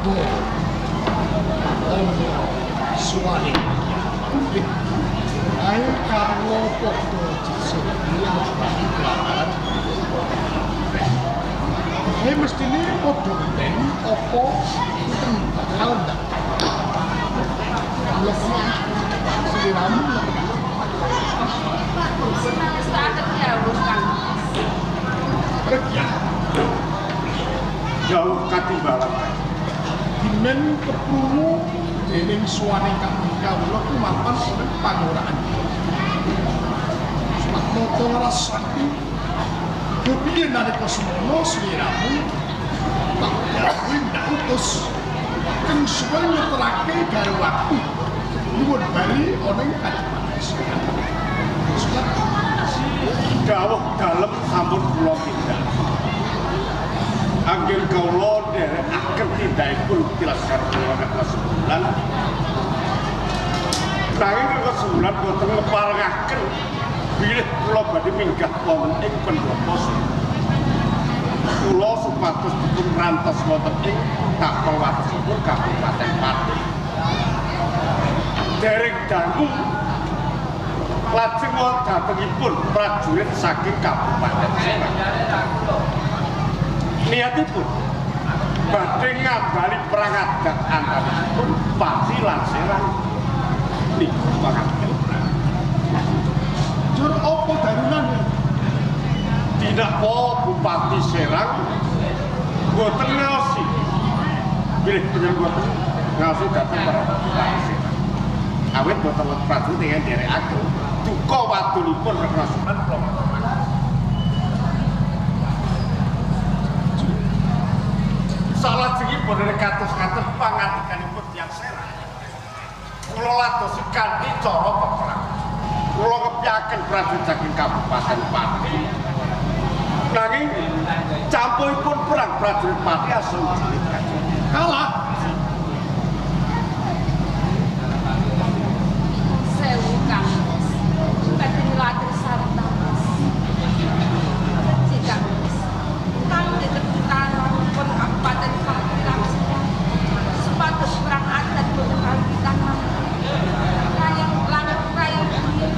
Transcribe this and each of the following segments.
Padha ana suwane. Ayo karo padha disebut lamaran. Ayo mestine padha ngenteni apa enten bakal ndak. Sliramu Jauh katimbalan. Dimen keprungu dening suwane kabeh kawula kumapan ana pangoraan. Sumatmata ngrasake kepiye nalika semono sliramu tak dawuhi ndak utus keng suwe ngeterake garwaku nyuwun bali ana ing kadipaten Serang. Sumat Dawuh dalem sampun kula tindak. Anggen kawula nderekaken tindakipun tilas kula sebulan. Nanging rega sebulan boten ngeparengaken bilih kula badhe minggah wonten ing pendopo. Kula supados dipun rantos wonten ing tapel watesipun Kabupaten Pati. Dereng dangu lajeng wonten dhatengipun prajurit saking Kabupaten Serang. Niatipun badhe ngambali perang adat antawisipun Pati lan Serang. Niku pangaten. Jur apa darunane? Dinapa Bupati Serang boten ngaosi. Bilih panjenengan boten ngaosi dhateng para Bupati Serang. Awit boten wonten prajurit ingkang nderekaken duka wadulipun Rekna Sunan kula. Salajengipun kados ngaten pangandikanipun tiyang Serang. Kula ladosi kanthi cara peperang. Kula ngepyaken prajurit saking Kabupaten Pati. Nanging campuripun perang prajurit Pati asal cilik kalah. Sewu Kang Mas. Badhe nyuwun sarta Mas. Cik Mas. Kang diteputan Kabupaten Pati langsung supados perang adat boten kawitan. Rayang langit rayang bumi.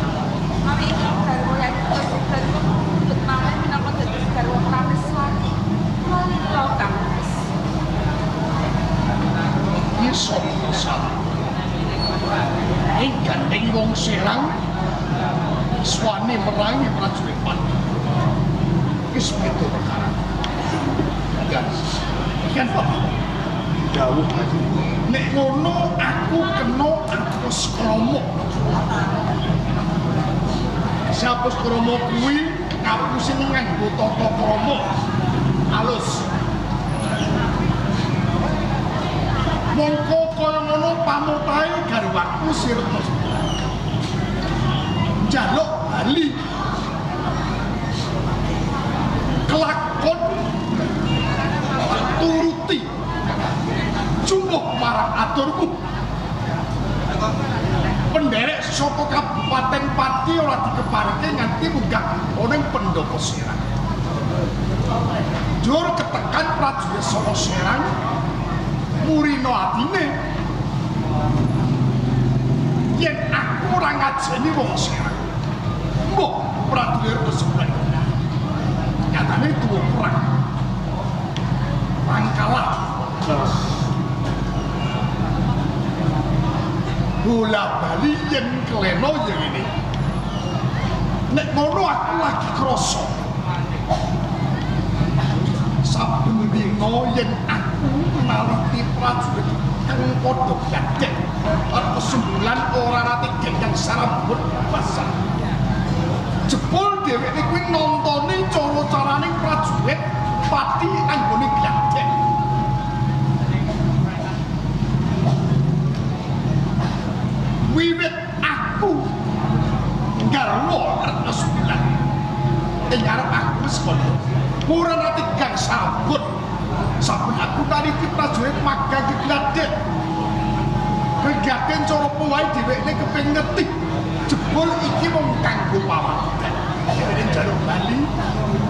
Mawi ingkang garwa yen kesudan pundhut malih minangka dados garwa prameswari. Kula lila Kang Mas. Iso salah. Ing gandeng wong Serang swane merangi prajurit Pati. Wis beda perkara. Kan. Kan Pak. Dawuh Nek ngono aku kena apus krama. Si apus krama kuwi ngapusi nganggo tata krama alus. Mongko kaya ngono pamotahe garwaku Sirna. Njaluk bali. Kelakon tak turuti. Jumbuh marang aturku. Penderek saka Kabupaten Pati ora dikeparke nganti munggah ana ing pendopo Serang. Jur ketekan prajurit saka Serang murina atine yen aku ora ngajeni wong Serang. Mbok prajurit kesebulan. Nyatane tuwa perang. Perang kalah. Terus Bola bali yen keleno ya ngene. Nek ngono aku lagi krasa. Saben dina yen aku naliti prajurit kang padha gandeng lan kesembulan ora nate gendang sarambut basah. Jebul dheweke kuwi nontoni cara-carane prajurit Pati anggone gandeng. Wiwit aku garwa Retno Sembilan ing arep aku wis kandha ora nate gang sabut saben aku naliti prajurit magang gegladhen gegladhen cara apa wae dheweke kepengin ngerti jebul iki mung kanggo pawadan dheweke njaluk bali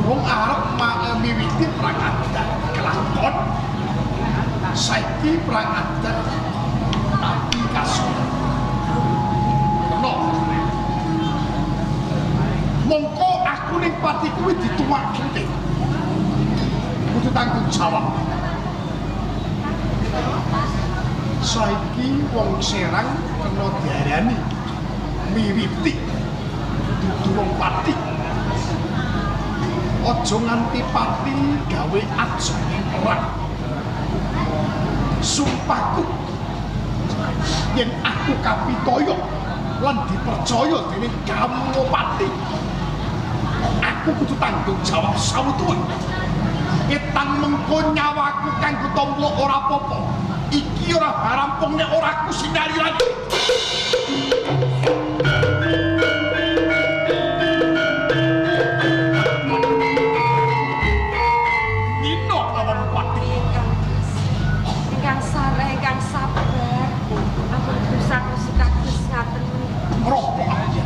wong arep miwiti perang adat kelakon saiki Saiki perang adat tapi kasur. Kena. Mongko aku ning pati kuwi dituwake. Kudu tanggung jawab. Saiki wong Serang kena diarani miwiti dudu wong Pati. Aja nganti Pati gawe ajane perang. Sumpahku yen aku kapitaya lan dipercaya dening kamu Pati, aku kudu tanggung jawab sawetara. Etang mengko nyawaku kanggo tampa ora apa-apa. Iki ora rampung nek ora aku sing nyari lagi. Nino lawan Pati. Ingkang sareh, ingkang sabar. Ampun dosa-dosa kados ngaten menika. Ngeropok aku.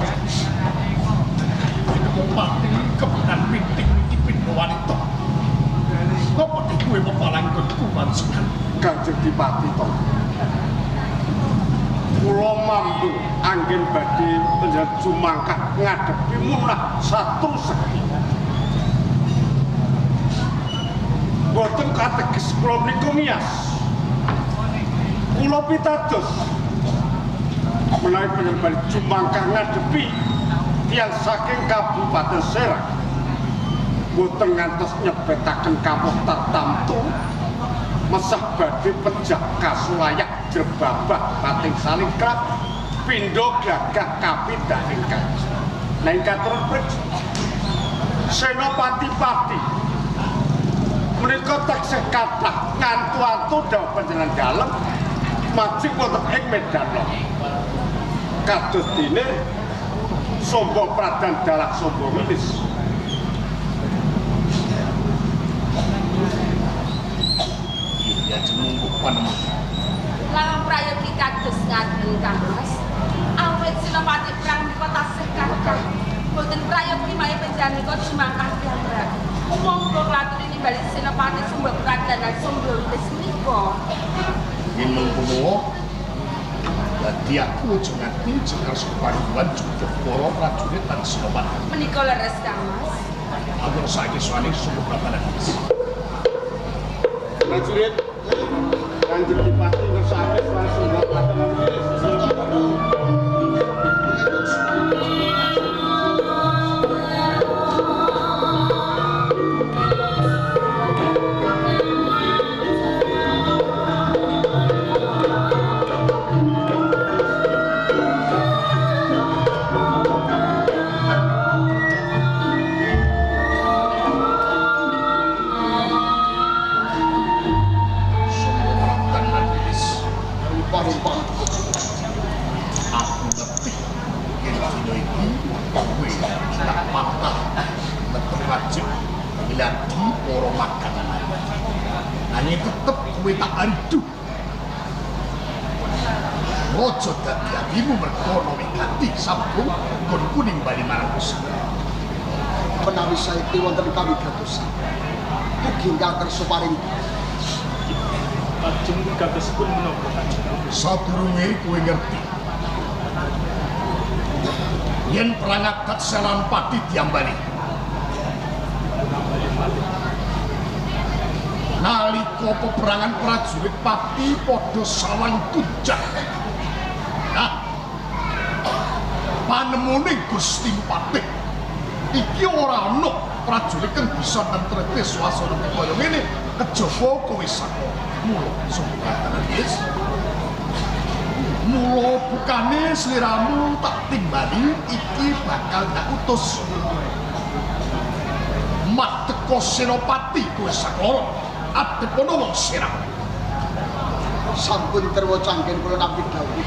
Pati kebenan piting iki pindha wanita. Ngopo kowe mepalanggonku mansukan? Kanjeng Dipati to. Kula mampu anggen badhe panjenengan sumangkah ngadepi munah satu segi. Boten kateges kula menika miyas. Kula pitados menawi panjenengan badhe sumangkah ngadepi tiyang saking Kabupaten Serang. Boten ngantos nyebetaken kapuh tartamtu mesah badhe pejah kasulayak jrebabah pating salingkrap pindha gagah kapidhaning kaji. Nah ing katurun Senopati Pati menika taksih kathah ngantu-antu dawuh panjenengan dalem majeng wonten ing medan lor. Kados dene Sombo Pradan Dalah Sombo Wilis. Iya jenengku paneman. Lawang prayogi kados ngaten Kang Mas. Awit Senopati perang menika tasih kathah. Boten prayogi mawi panjenengan menika jumangkah piyambak. Monggo klaturi nimbali Senopati Sumba Pradan lan Sumba Wilis menika. Yen mengkono dadi aku aja nganti jeneng separuhan jupuk para prajurit lan senopati. Menika leres Kang Mas. Aku saiki suwane Sumba Pradan. Prajurit Kanjeng Dipati ngersake sowan Sumba Pradan lan Wilis. Sumba Pradan lan Wilis. Aku ngerti yen dina iki kowe tak patah metu wajib miladi para makanan. Nanging tetep kowe tak aridu. Aja dadi atimu mergo ana wigati sampung nggonku ning bali marang pusat. Menawi saiki wonten kawigatosan. Mugi ingkang kersa paring Lajeng wigatosipun menapa Kanjeng? Sadurunge kowe ngerti. Yen perang adat Selan Pati diambali. Nalika peperangan prajurit Pati padha salang tujah. Nah, panemune Gusti Patih iki ora ana prajurit kang bisa nentreke swasana kaya ngene kejaba kowe saka. Mula sumbahan yes. Mula bukane sliramu tak timbali iki bakal tak utus. Madeka Senopati kowe saklara adepana wong Serang. Sampun terwaca anggen kula nampi dawuh.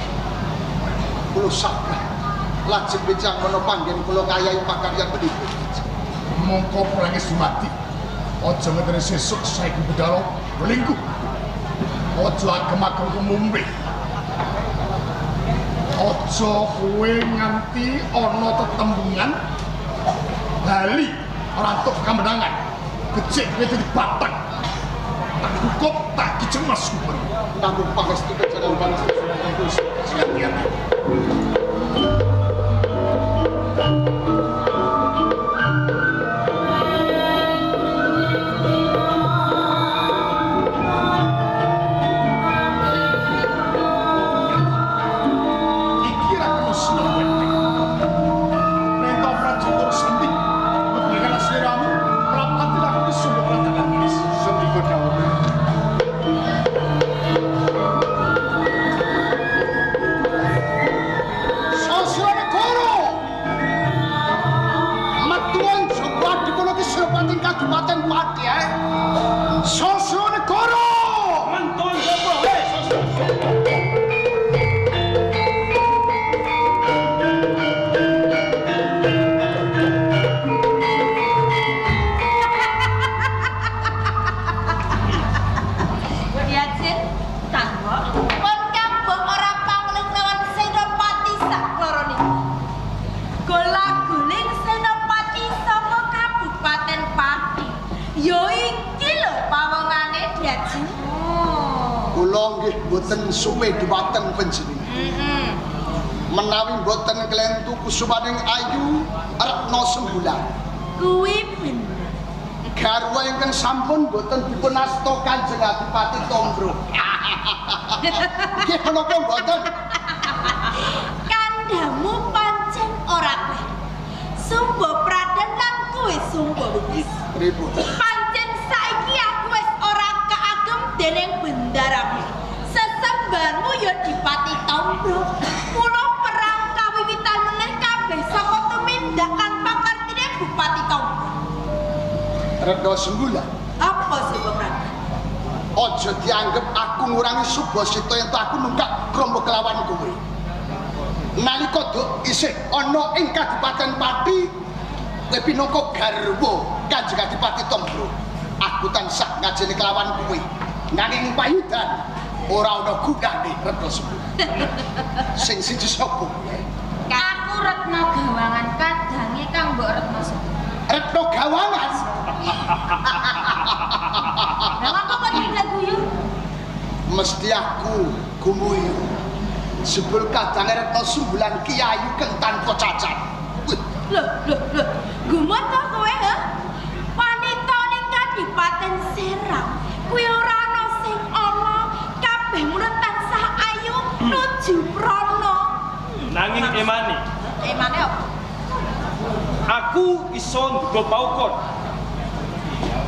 Kula sabrah lajeng becang menapa panggen kula ngayahi pakaryan menika. Mongko perange dumadi. Aja ngenteni sesuk saiki budal lingkup. Aja agem-agem kemumpe. Aja kowe nganti ana tetembungan bali ora entuk kamenangan. Becik kowe dadi batang. Tak Cukup tak kijeng Mas Sumber. Namung pangestu panjenengan pangestu. Hati-hati. Iki ra kena seneng weteng. Perintah prajurit sandi. Bebegal sliramu prapati lakoni sumber pradalan Mas. Sendika dawuh. Sasranegara. Metuan jaba dikono ki Senopati Kabupaten Pati ae. Sasranegara. Mentun sapa he? Diajeng tanggo pun kambung ora pangling lawan Senopati sakloro niku. Gola-guling Senopati saka Kabupaten Pati. Ya iki lho pawongane Diajeng. Kula nggih boten suwe dhumateng panjenengan. Heeh. Menawi boten klentu kusumaning ayu Retna Sembulan. Kuwi bener. Garwa ingkang sampun boten dipun asta Kanjeng Adipati Tombro. Nggih menapa mboten? Kandhamu pancen ora kleru. Sumba Pradan lan kuwi Sumba Wis. Pripun? Pancen saiki aku wis ora kaagem dening bendaramu. Sesembahanmu ya Dipati Tombro. Mula perang kawiwitan meneh kabeh saka tumindak lan pakartine Bupati Tombro. Retna Sembulan, Apa Sumba Pradan? aja dianggep aku ngurangi subasita yen aku nungkak krama kelawan kowe. Nalika duk isih ana ing Kadipaten Pati, kowe pinangka garwa Kanjeng Adipati Tombro. Aku tansah ngajeni kelawan kowe. Nanging payudan ora ana gunane Retna Sembulan. Sing siji sapa? Aku Retna Gawangan kadange kang mbok Retna Sembulan. Retna Gawangan. Lah ngapa kok tidak guyu? Mesti aku gumuyu. Jebul kadange Retna Sembulan ki ayu kang tanpa cacat. Wih, Loh, loh, loh. Gumun to kowe, ha? Wanita ning Kadipaten Serang kuwi ora ana sing ala, kabeh mulut tansah ayu nuju prana. Nanging emane, Emane apa? aku iso nduga paukon.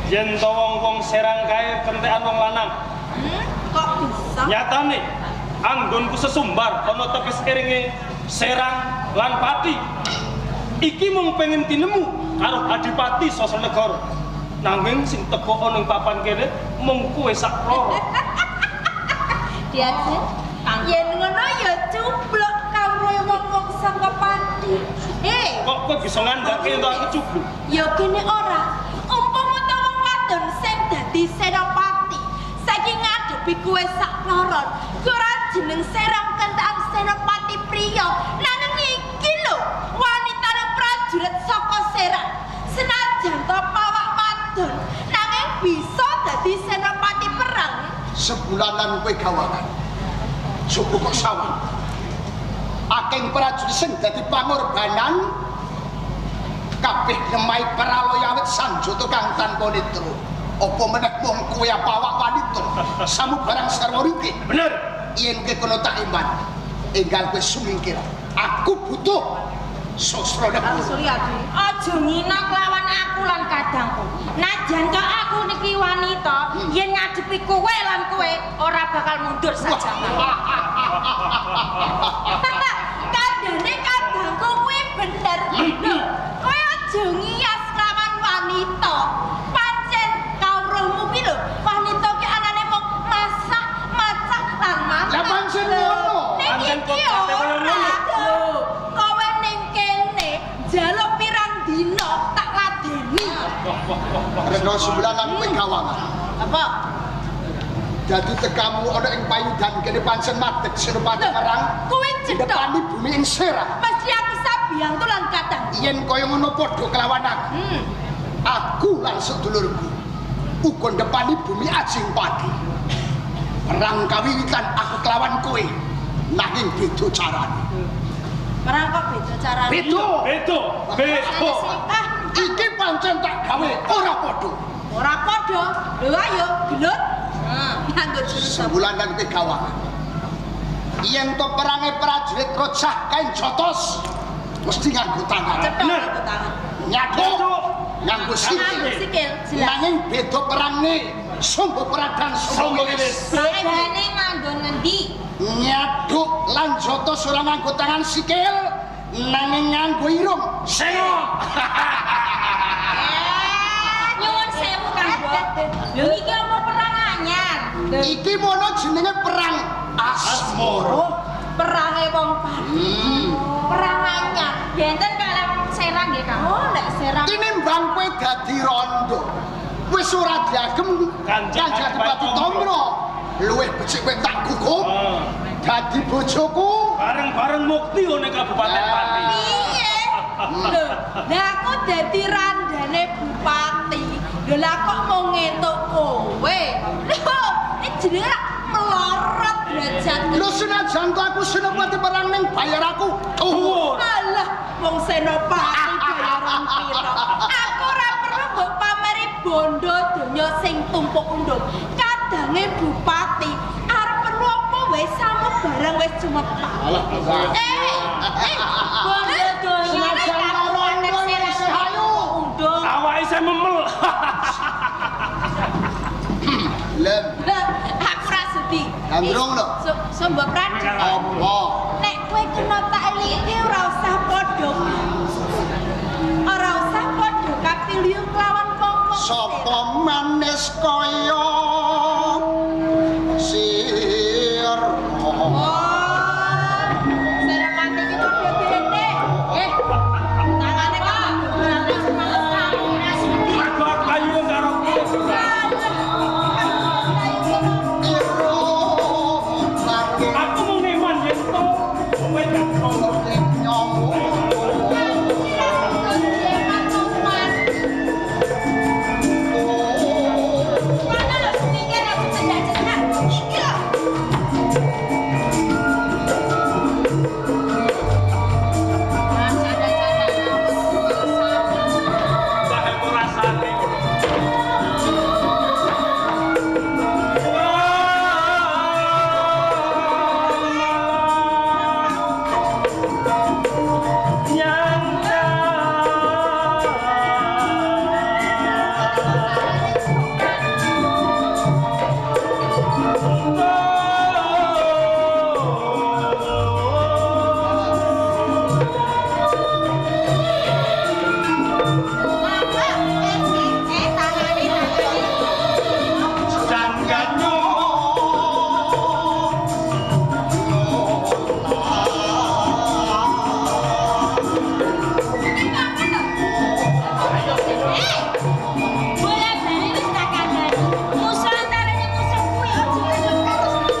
Yen to wong-wong Serang kae kentekan wong lanang. Kok bisa? Nyatane anggonku sesumbar ana tepis iringe Serang lan Pati. Iki mung pengen tinemu karo Adipati Sasranegara. Nanging sing teka ana ing papan kene mung kowe sak loro. Diajeng. Yen ngono ya cublok karo wong-wong saka Pati. Kok kowe bisa ngandhake yen aku cubluk? Ya kene ora. Umpama ta wong wadon sing dadi senopati, saiki ngadepi kowe sak loron, kuwi ora jeneng Serang kentekan senopati priya. Nanging iki lho, wanitane prajurit saka Serang. Senajan to pawak wadon, nanging bisa dadi senopati perang. Sebulanan kowe gawangan. Coba kok sawang. Akeh prajurit sing dadi pangorbanan kabeh nemahi pralaya awit sanjata kang tanpa netra. Apa meneh wong kowe awak wanita samubarang sarwa ringkih. Bener. Yen kowe kono tak iman, enggal kowe sumingkir. Aku butuh Sasranegara. Aja ngina kelawan aku lan kadangku. Najan to aku niki wanita, yen ngadepi kowe lan kowe ora bakal mundur saja. Kandhane kadangku kuwi bener. Lho, kowe aja ngiyas kelawan wanita. Pancen kawruhmu kuwi lho, wanita ki anane mung masak, macak lan mangan. Lah pancen ngono. Ning Pancen iki kok kate kaya ora. ngono. Lho, kowe ning kene njaluk pirang dina tak ladeni. Retna Sembulan kowe gawangan. Apa? Dadi tekamu ana ing payudan kene pancen madeg Senopati perang Kuwi cetha. ndepani bumi ing Serang. Mesti aku sabiyantu lan kadang. Yen kaya ngono padha kelawan aku. Aku lan sedulurku. Uga ndepani bumi Ajing Pati. Perang kawiwitan aku kelawan kowe nanging beda carane. Perang kok beda carane? Beda. Beda, beda. Ah, Iki pancen tak gawe ora padha. Ora padha. Lho ayo gelut. Nganggo jurus apa? Sebulan dan kowe gawangan. Yen to perange prajurit rojah kain jotos mesti nganggo tangan. Cethok Bener. nganggo tangan. Nyaduk nganggo sikil. Nganggo sikil, jelas. Nanging beda perange Sumbo Pradan Sumbo Sumbo Wilis. Wilis. Bedane nganggo ngendi? Nyaduk lan jotos ora nganggo tangan sikil nanging nganggo irung. Sengok. Nyuwun sewu Kang Bo. Lho iki apa perang anyar? Iki mono jenenge perang asmara. Oh, perange wong Pati. Perang anyar. Benten kalih wong Serang nggih Kang. Oh, nek Serang Tinimbang kowe dadi rondo. Wis ora diagem Kanjeng Kanjeng Adipati Adipati Tombro. Luwih becik kowe tak gugup Ah. dadi bojoku. Bareng-bareng mukti one Kabupaten Pati. piye? Lho, lah aku dadi randane bupati. Lho lah kok mau ngetuk kowe? Lho, iki jenenge rak melorot derajat. Lho senajan to aku senopati perang ning bayar aku Dhuwur. dhuwur. Alah, wong senopati bayaran piro? Aku ora perlu mbok pameri bondo donya sing tumpuk undung. Kadange bupati arep perlu apa wae samu barang wis jumepak. Alah, Eh, eh, bondo donya Senajan Kabupaten rondo Serang isih ayu. Undung. Awake saya memel. Lem, Aku ora sedih. Gandrung lho. Sumbo Pradan. Apa? Nek kowe kena tak eliki ora usah padha. Ora usah padha kapiliu kelawan wong-wong. Sapa manis kaya sira? Oh. Senopati iki padha dene. Eh, tangane kok Aku kayu karo Irung langit Aku mung neman yen to kowe gak rondo. nyomu. Mana lho seminggu aku cendak-cendak. Iki lho. Lah aku rasane. Eh, tangane tangane. Jangganyo. Ini apa lho? Eh, bola bali wis tak kandhani. Musuh antarane musuh kuwi aja anggap kados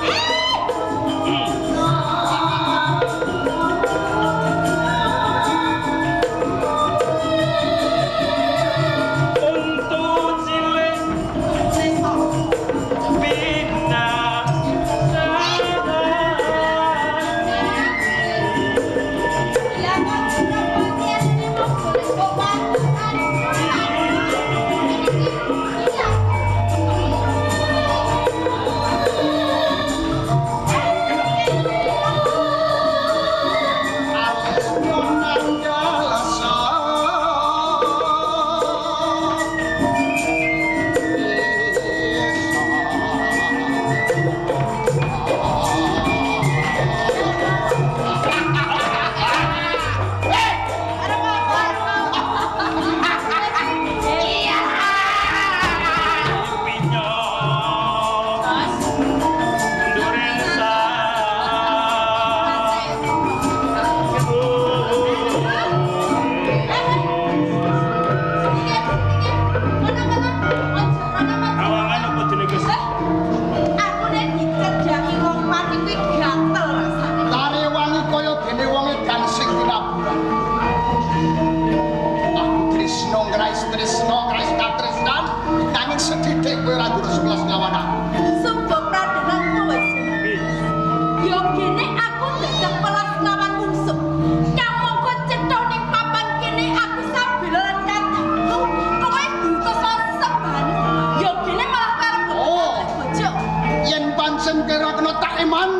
pancen kira kena tak eman,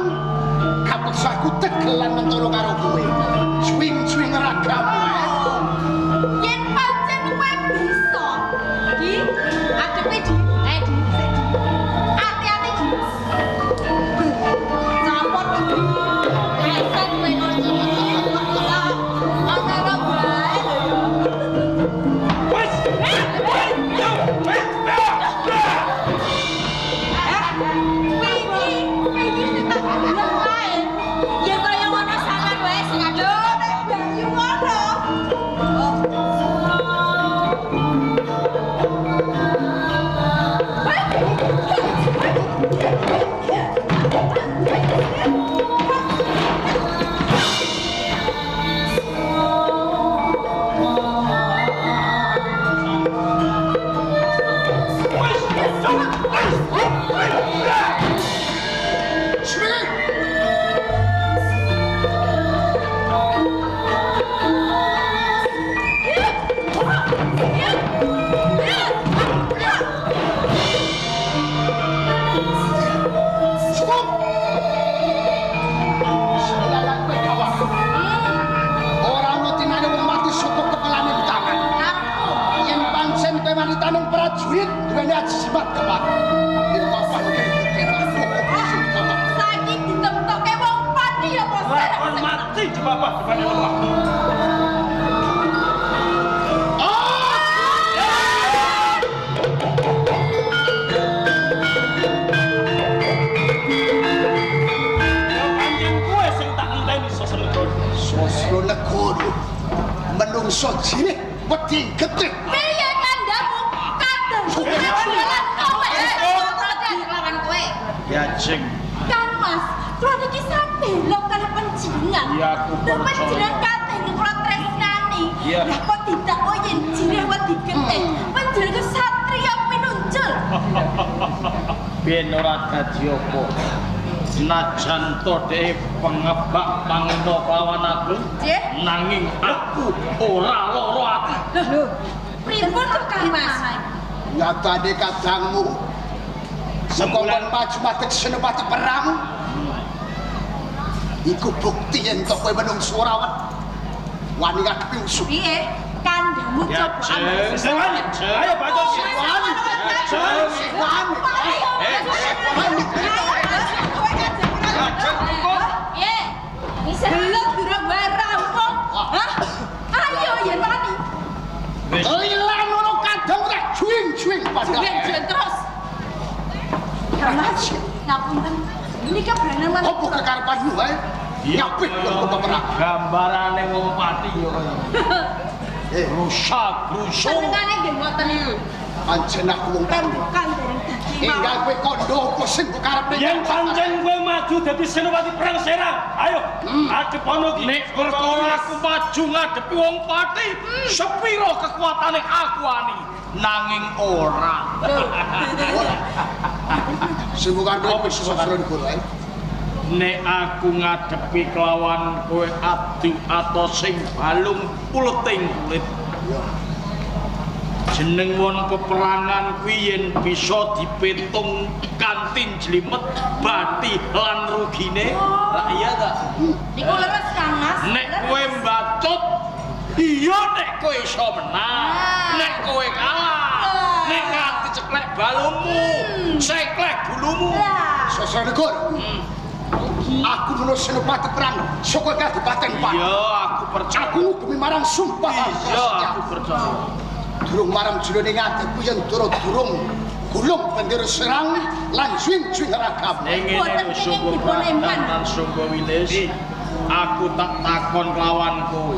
kapeksa aku tegelan mentoro karo kowe. Cuwing-cuwing ragamu. Yen pancen kowe bisa. Di adepe di, di, sik di. Ati-ati di. Campur di. Eset kowe kok iki. Kok iso antara wae lho ya. Wes. Wingi, wingi sing tak bilang kae. Ya kaya ngono sampean wae sing ngadep. Nek Bayu ngono. Swing! Cukup! Selayak kowe gawat. Ora ana tinane wong mati saka kepelane tangan. Yen pancen kowe wanitaning prajurit duweni ajimat gawat. Papan kene. Saiki ditemtoke wong Pati ya bos. Lakon mati di bawah depan lemahmu. Ya pancen kowe sing tak enteni Sosronegoro. Sosronegoro menungso jirih wedi getih. Piye kandhamu? Kadang lan kowe. Lawan kowe. Ya jeng. Kang Mas, kula niki sabelok kalih panjenengan. Iya, aku Lha percaya. panjenengan kabeh kula tresnani. Iya. Lah kok ditakok yen jirih wedi getih. Panjenengan ku satria pinunjul. Ben ora dadi apa. Senajan to dhek pengebak pangento kelawan aku, Nggih. nanging aku ora lara ati. Lho, pripun to Kang Mas? Nyatane kadangmu saka kon maju madeg senopati perang. Iku bukti yen to kowe menungso ora wani ngadepi musuh. Piye? Kandhamu Ya, coba ambek. Jeng. Wani. Ayo bacot. Wani. Wani. Wani. Belum durung wae rampung. Hah? Ayo yen wani. Lilan ono kadang tak juing-juing padha. Juwen-juwen terus. Kang Mas, ngapunten. Nika branan mas. Apa kekarepanmu wae? Nyapih kon peperang. Gambarane wong Pati ya kaya. Rusak, rusuh. Senengane nggih ngoten niku. Pancen aku wong Pati. Rembukan dereng dadi Enggal kowe kandha apa sing mbok karepne? Yen pancen kowe maju dadi senopati perang Serang, ayo adep ana iki. Nek perkara aku maju ngadepi wong Pati, sepiro kekuatane aku wani, nanging ora. Ora. Sing mbok karepne kowe Sosronegoro ae. Nek aku ngadepi kelawan kowe adu atau sing balung uleting kulit. Jeneng won peperangan kuwi yen bisa dipitung kanthi jlimet bati lan rugine. Lah iya ta? Niku leres Kang Mas. Nek kowe mbacut, iya nek kowe iso menang. Nek kowe kalah, nek nganti ceklek balungmu, ceklek bulumu. Lah. Sosronegoro. Aku menawa senopati perang saka Kabupaten Pati. Iya, aku percaya. Aku ngugemi marang sumpah. Iya, aku percaya. Durung marang jroning atiku yen dura durung gulung bendera Serang lan juing-juing ragamu. Ning ngene Boten lho kenging Sungguh dipun Pradan eman. lan Sungguh Wilis. Aku tak takon kelawan kowe.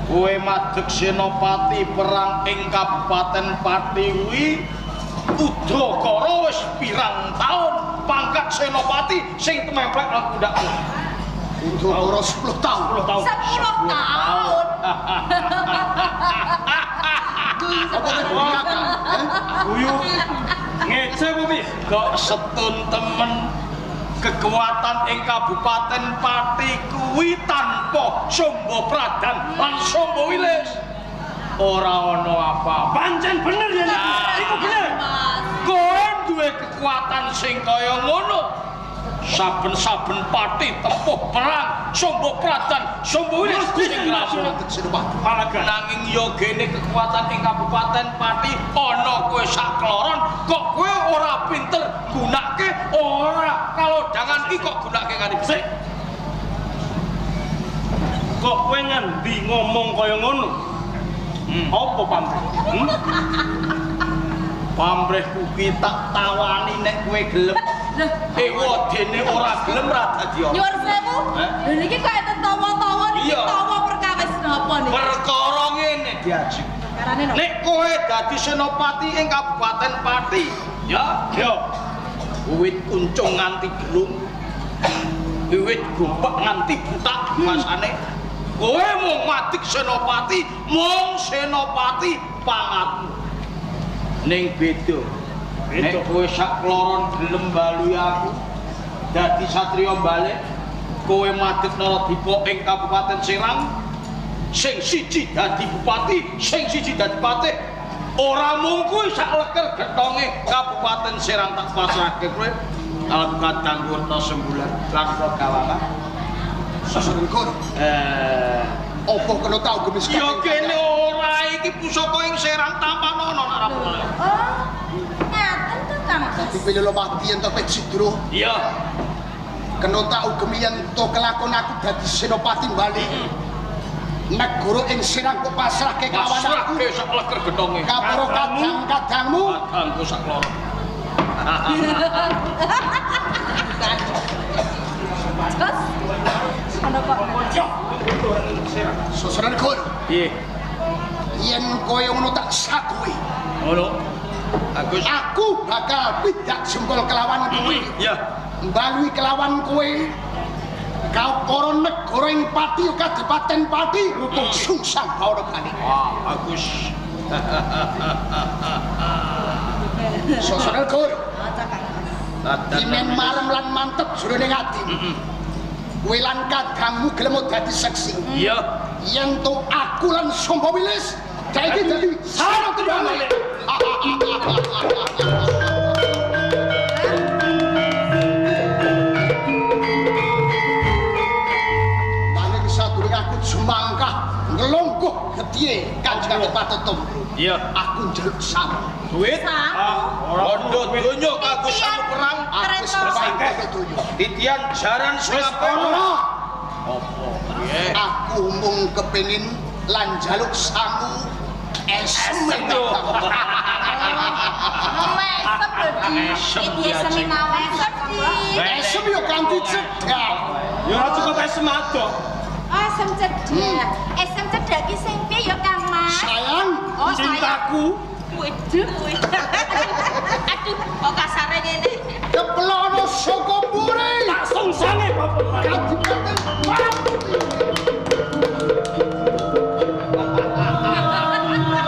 Kowe madeg senopati perang ing Kabupaten Pati kuwi Udakara wis pirang taun pangkat senopati sing tememplek nang pundakmu. Udakara 10 tahun. 10 tahun. 10 tahun. Apa kowe kakak? Guyu. Ngece apa piye? Kok setun temen kekuatan ing Kabupaten Pati kuwi tanpa Sumba Pradan lan Sumba Wilis. Ora ana apa-apa. Pancen bener ya niku. Iku bener. Mas. Kowe duwe kekuatan sing kaya ngono. Saben-saben Pati tempuh perang Sombo Pradan Sombo Wilis sing ngrawuh. Malaga. Nanging ya gene kekuatan ing Kabupaten Pati ana kowe sakloron kok kowe ora pinter gunake ora kalodhangan iki kok gunake kanthi becik. Kok kowe ngendi ngomong kaya ngono? Apa pamrih? Pamrihku ki tak tawani nek kowe gelem. Ewadene ora gelem ra dadi apa. Nyuwun sewu. Eh? Lha niki kok enten tawa-tawa niki tawa perkawis napa niki? Perkara ngene diaji. Perkarane napa? Nek kowe dadi senopati ing Kabupaten Pati, ya, Yo, wiwit kuncung nganti gelung. Wiwit gompak nganti butak masane. Kowe mung madeg senopati, mung senopati pangatmu. Ning beda. Nek kowe sak kloron gelem baluyi aku dadi satriya balik, kowe madeg Naradipa ing Kabupaten Serang, sing siji dadi bupati, sing siji dadi patih. Ora mung kuwi sak leker getonge Kabupaten Serang tak pasrahke kowe. Alam kadang werna sembulan lan gawangan. Sosonegoro. Apa kena tau gemis Ya kene ora iki pusaka ing Serang tampanono nek ora percaya. Oh, ngaten to Kang Mas. Dadi Pilolopati yen to Pecidro. Iya. Kena tau gemi yen to kelakon aku dadi senopati bali. Negara ing Serang kok pasrahke kawan aku. Pasrahke sak leker getonge. Kaporo kadang-kadangmu. Kadangku sak loro. Terus ana kok. Sosonegoro. Piye? Yen kaya ngono tak sakuwi. Ngono. Agus. Aku bakal pidak jempol kelawan kowe. Iya. Mbalui kelawan kowe. Kaporo negara ing Pati Kadipaten Pati rutuh sungsang bawana bali. Wah, Agus. Sosonegoro. Dimen marem lan mantep jroning ati. Kowe lan kadangmu gelem dadi seksi. Iya. Yen to aku lan Sombo Wilis saiki dadi sarana bali. Nanging sadurunge aku jumangkah nglungguh getihe Kanjeng Adipati Tombro. Iya. Aku njaluk sangu. Duit. Ora Bondo donya kanggo sangu perang. Aku wis kepancen donya. Titian jaran sing apik. Ora. Apa? Piye? Aku mung kepengin lan njaluk sangu esem. Esem lho. Mesem lho Di. Esem Iki esem diajeng. mawon. Esem Di. Esem yo kanthi cedhak. Ya ora cukup esem adoh. Oh, esem cedhak. Esem cedhak ki sing piye ya Kang Mas? Sayang, Oh, sayang. Cintaku Waduh. Aduh, kok kasare ngene. keplono saka mburi. tak sungsange Bapak. Kadipaten Pati.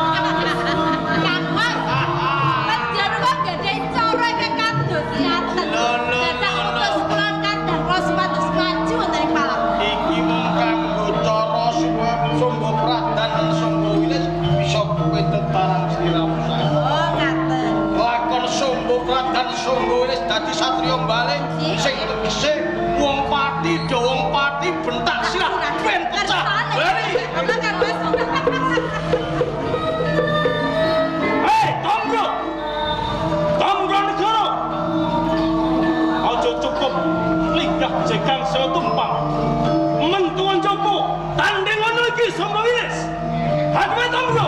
Kang Mas. Panjenengan gandeng cara ingkang kados ngaten. Lho, lho, Dadak lho, lho. utus kula kadang kula supados maju wonten ing palang. Iki mung kanggo cara supaya Sombo Pradan lan Sombo Wilis bisa kowe tetarang sliramu sae. Oh, ngaten. Lakon Sombo Pradan Sombo Wilis dadi satriya balik sing tegese wong Pati do wong Pati bentak sirah ben pecah. Bali. Ngono Kang Mas. Hei, Tombro. Tombro negara. Aja cukup lidah jegang saya tumpang. Mentuan jopo, tanding ngono iki Sombo Wilis. Hadwe Tombro.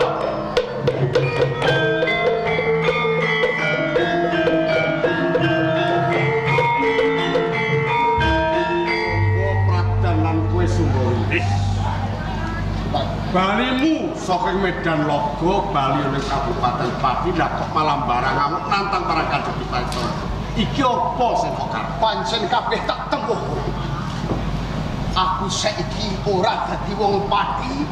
Pradan lan kowe Sumbo Wilis. Balimu saking Medan Logo bali ning Kabupaten Pati lah kok malah barang ngamuk nantang para Kanjeng Dipati. Iki apa sing kok karep? Pancen kabeh tak tempuh. Aku saiki ora dadi wong Pati,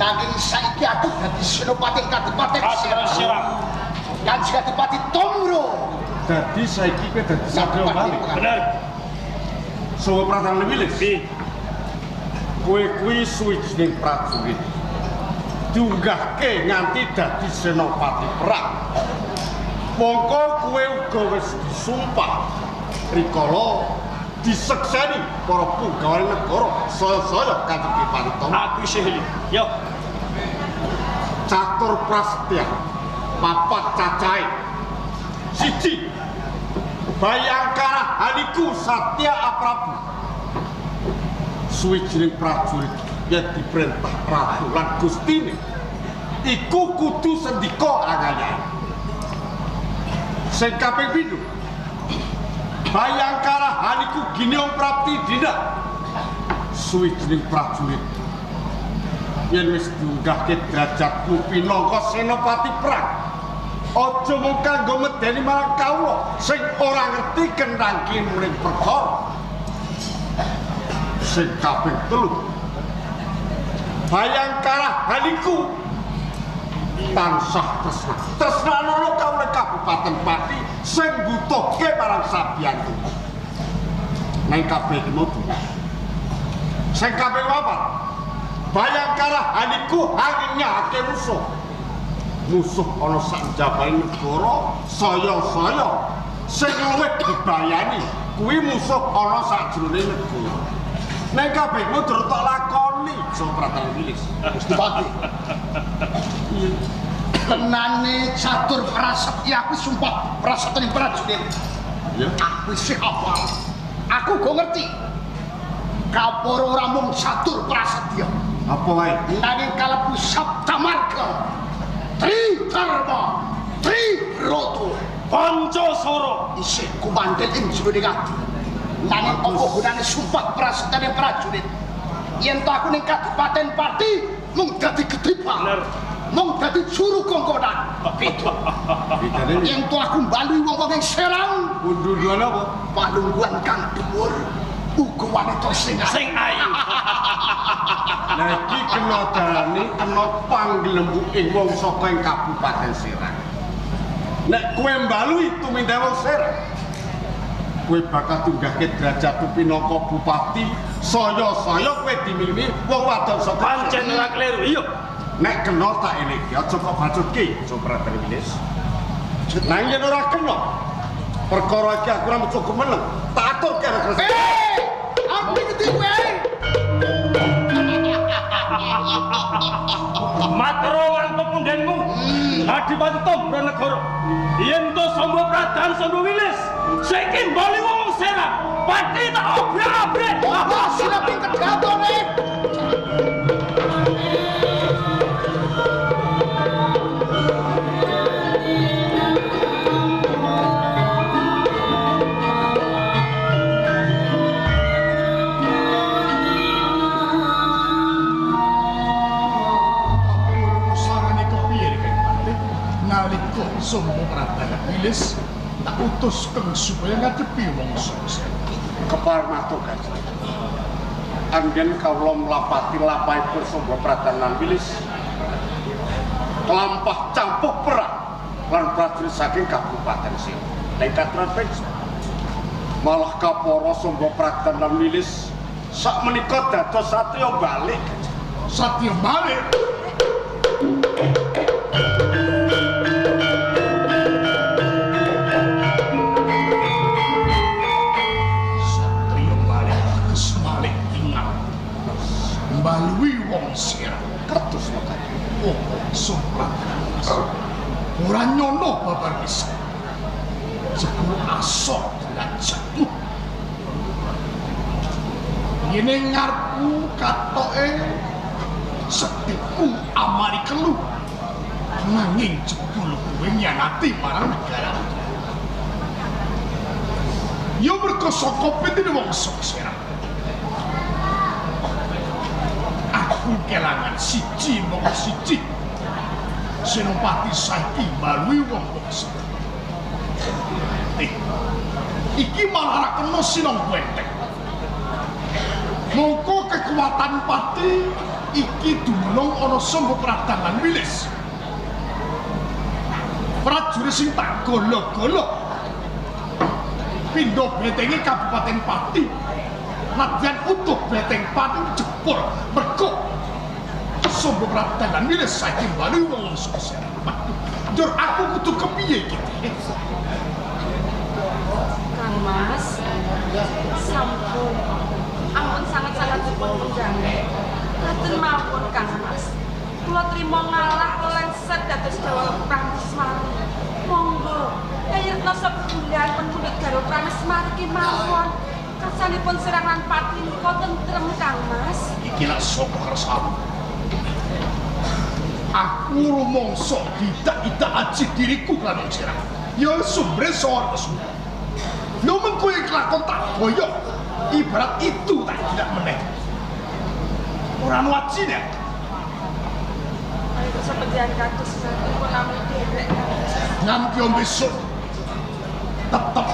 nanging saiki aku dadi senopati Kadipaten Kabupaten Serang. Kanjeng Adipati Tombro. Dadi saiki kowe dadi satriya bali. Bener. Sumbo Pradan Wilis. Bi. Kowe kuwi suwijining prajurit. Diunggahke nganti dadi senopati perang. Mongko kowe uga wis disumpah rikala Disekseni para punggawa negara saya-saya Kanjeng Dipati Tama. Aku isih eling. Yo, Catur prasetya papat cacahe. Siji, Bayangkara haliku Satya Aprabu. Suwijining prajurit yen diperintah ratu lan gustine iku kudu sendika angayahe. Sing kaping pindho, Bayangkara haliku Gineong Prapti Dina. Suwijining prajurit yen wis diunggahke derajatmu pinangka senopati perang, aja mung kanggo medeni marang kawula sing ora ngerti kenthang kimuring perkara. Sing kaping telu, Bayangkara haliku tansah tresna tresnanono kawula Kabupaten Pati sing mbutuhke marang sabiyantu. Nang kabeh iki mau. Sing kaping papat, Bayangkara haliku hangenyake musuh. Musuh ana sak njabane negara saya-saya sing luwih dibayani kuwi musuh ana sakjroning negara. Nang kabeh mundur tok lakoni Sopratan Wilis. Gusti Pati. Tenane catur prasetya aku sumpah prasetya prajurit. Ya. Aku isih hafal. Aku go ngerti. Kaporo ora mung catur prasetya. Apa wae? Nanging kalebu Saptamarga, Tri Dharma, Tri Broto Pancasara. Isih kumandel ing jroning ati. Nanging apa gunane sumpah prasetyane prajurit? Yen to aku ning Kabupaten Pati mung dadi gedhibang. Bener. Mung dadi juru kongkonan. Beda. Bedane Yen to aku mbalui wong-wong ing Serang, undu-unduan apa? palungguhan kang dhuwur uga wanita sing ayu. Sing ayu. Lah iki kena darani kena panggelembuking wong saka ing Kabupaten Serang. Nek kowe mbalui tumindak wong Serang, kowe bakal tunggahke derajatmu pinangka bupati, saya-saya kowe dimiliki wong wadon saka Pancen ora kleru. Iya. Nek kena tak elingke, aja kok bacutke, Sopratan Wilis. Nang yen ora kena, perkara iki aku ora cukup meneng. Tak aturke karo Kresna. Eh, aku ngerti kowe. Matro lan pepundhenmu. Adipati Tombronegoro. Yen to Samba Pradan Samba Wilis, saiki bali wong Serang. Pati tak obrak-abrik. Wah, sira ping kedatone. Tapi urusane kepiye iki Pati? Nalika Samba Pradan Wilis tak utus keng supaya ngadepi wong Serang. Kepar matur Kanjeng. Anggen kawula mlapati lapahipun Samba Pradan lan Wilis kelampah campuh perang lan prajurit saking Kabupaten Serang. Nek katran peksa malah kapara Samba Pradan lan Wilis sak menika dados satriya balik. Satya balik. Satria balik teges malik ingat. Mbalui wong Serang. Kados mekaten. Oh, Sopratan. Ora nyono babar pisan. Jebul asor derajatmu. Yene ngarepmu katoke sedihmu amari kelu. Nanging jebul kowe nyanati marang negara. Ya mergo saka pentine wong Serang. Aku kelangan siji mung siji. Senopati saiki mbalui wong-wong Serang. Iki malah ora kena sinong benteng. Mongko kekuatan Pati iki dumunung ana Samba Pradan lan Wilis. Prajurit sing tak golo-golo pindha bentenge Kabupaten Pati. Nadyan utuh benteng Pati jebol mergo Samba Pradan lan Wilis saiki mbalui wong Serang. Waduh, njur aku kudu kepiye iki? Kang Mas, Sampun. Ampun sanget-sanget dipun undang. Ngaten mawon Kang Mas. Kula trima ngalah lengser dados Dewa Prameswari. Monggo, Kyai Retno sebulan pun garwa Prameswari kemawon. Kersanipun Serang lan Pati nika tentrem Kang Mas. Iki lak sapa kersamu? Aku rumangsa tidak aji diriku lan Serang. Ya sumbre sor semua. Lho mengko yen kelakon tak boyok ibarat itu tak tidak meneh. Ora ono ajine. Ayo sependian kados pun namung derek Kang Mas. Nganti besok tetep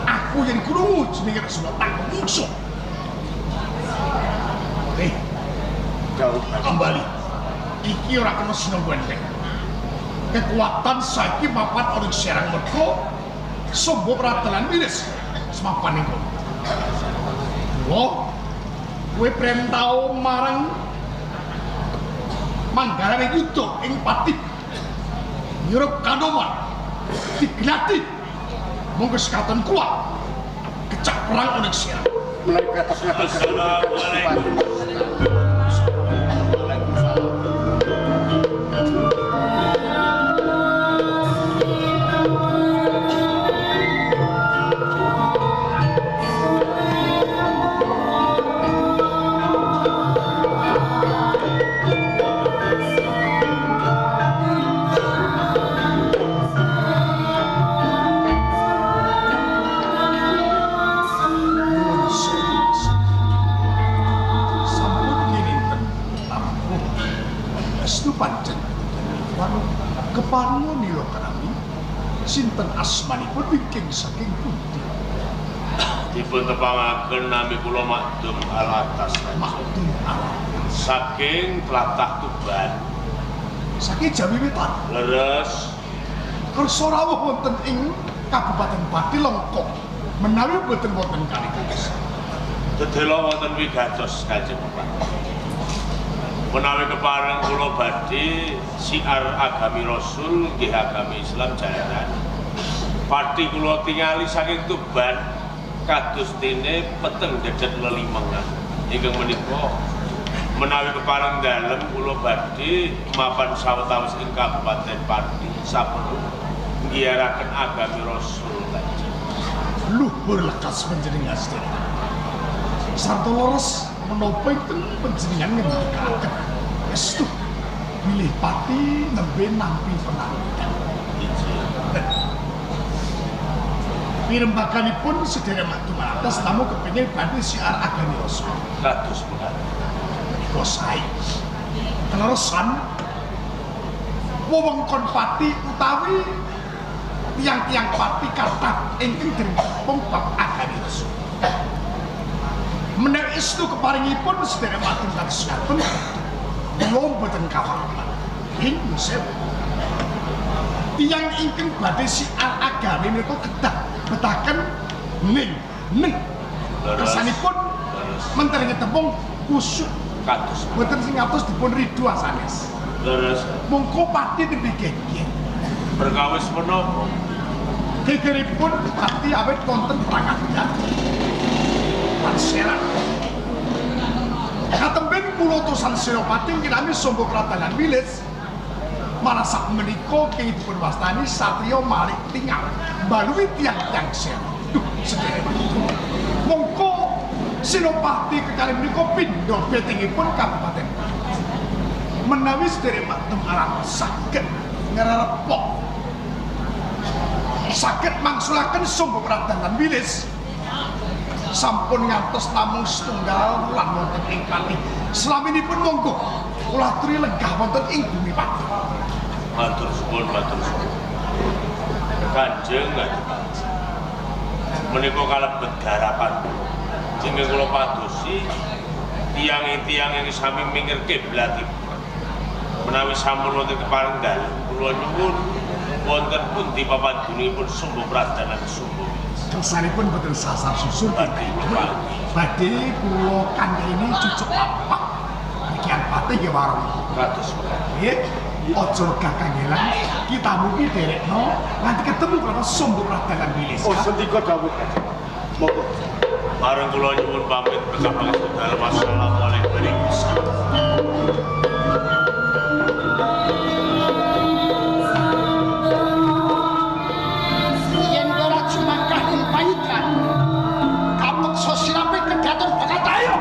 aku yang krungu jenenge Resula tak mungsuh. Jauh Kembali. Iki ora kena sinau enteng. Kekuatan saiki mapan ana Serang mergo Sombo Pradalan Wilis semapan ing kono. Mula kowe prentao marang manggarane yuda ing Pati. Nyurup Kanoman diglati monggo sekaton kuat kecak perang ana ing Serang. Menawi kados ngaten Assalamualaikum. Nuwun sewu. Sampun kininten tamuh. Estu pancen warung keparinga nila kerami sinten asmanipun wingking saking pundi? Dipun tepangaken nami kula Makdum Alatas Makdum Alam. Saking tlatah Tuban. Saking Jawi Wetan. Leres. Kersa rawuh wonten ing Kabupaten Pati Longkok menawi boten wonten kalih. Dedela wonten wigatos Kanjeng Bupati. Menawi kepareng kula badhe siar agami Rasul nggih agami Islam jalaran. Pati kula tingali saking Tuban kados dene peteng dedet lelimengan. Ingkang menika menawi kepareng dalem kula badhe mapan sawetawis ing Kabupaten Pati saperlu nggiyaraken agami Rasul Kanjeng. Luhur lekas panjenengan sedherek. Sarta leres menapa ingkang panjenengan ngendikaken estu bilih Pati nembe nampi penantian. Pirembaganipun sedherek Makdum Alatas namung kepengin badhe siar agami Rasul. Kados mekaten. Menika sae. Kaleresan wewengkon Pati utawi tiang-tiang Pati kathah ingkang dereng tepung bab agami Rasul. Menawi estu keparingipun sedherek Makdum kados ngaten kula mboten kawalan. Ing sewu. Tiyang ingkang badhe siar agami menika kedah betaken ning neng. Kesanipun menteri tepung kusuk Kados mboten sing ngatos dipun ridho sanes. leres. Mongko Pati nembe geger. Perkawis menapa? Gegeripun Pati awit wonten perang adat lan Serang. Katemben kula utusan Senopati kinami Sombo Kradan Wilis. Malah sak menika keng dipun wastani Satria Malik Tingal mbalui tiang-tiang Serang. Duh, sedherek. Mongko Senopati kekalih menika pindha betingipun Kabupaten Pati. Menawi sedherek Makdum Alam saged ngrerepok saged mangsulaken Sombo Kradan lan Wilis sampun ngantos namung setunggal wulan wonten ing Pati. Slaminipun monggo kula aturi lenggah wonten ing bumi Pati. Matur suwun, matur suwun. Kanjeng Adipati. Menika kalebet garapan kula. Ingkang kula padosi tiyang-tiyang ingkang sami minggir kiblatipun. Menawi sampun wonten kepareng dalem kula nyuwun wonten pundi papan dunungipun Sumbo Pradanan Sumbo Wilis. Kersanipun boten sasar susur Badhe kula panggih. Badhe kula kandhani cucuk lampah. Bagian Pati nggih warung. Kados mekaten. Nggih. Aja wegah kangelan, kita mugi derekno nganti ketemu karo Sumbo Pradanan Wilis. Oh, sendika dawuh Kanjeng. Monggo. Bareng kula nyuwun pamit berkah pangestu dalem. Assalamualaikum warahmatullahi. Yen ora jumangkah ing payudran, kapeksa sirape kedaton bakal tayo.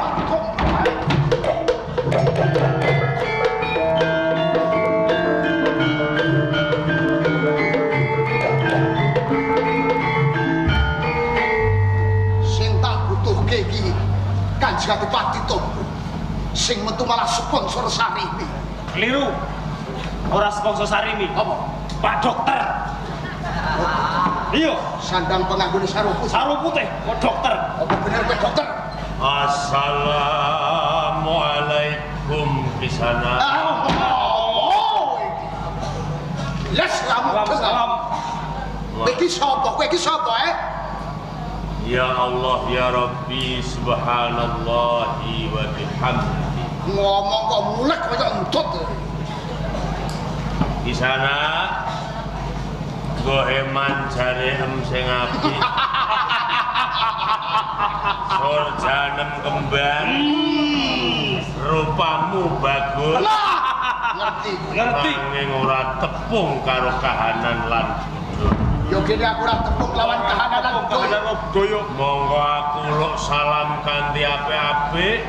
Sing tak butuhke iki Kanjeng Adipati Tombo. Sing metu malah sponsor Sarimi. Keliru. Ora sponsor Sarimi. Apa? Pak Dokter. Iya, Sandang penganggone sarung putih. sarung putih kok dokter. Apa bener kowe dokter? Assalamualaikum kisana. Ah, oh, iki. Les kamu Salam salam. Kowe iki sapa? Kowe iki sapa, eh? Ya Allah ya Rabbi subhanallahi wa bihamdi. Ngomong kok mulek kaya entut. Kisana goheman jare em sing apik. Sorjanem kembang. Rupamu bagus. Lah, ngerti. Ngerti. Nanging ora tepung karo kahanan lan budaya. Yo kene aku ora tepung lawan kahanan lan budaya. Kahanan budaya. Monggo aku luk salam kanthi apik-apik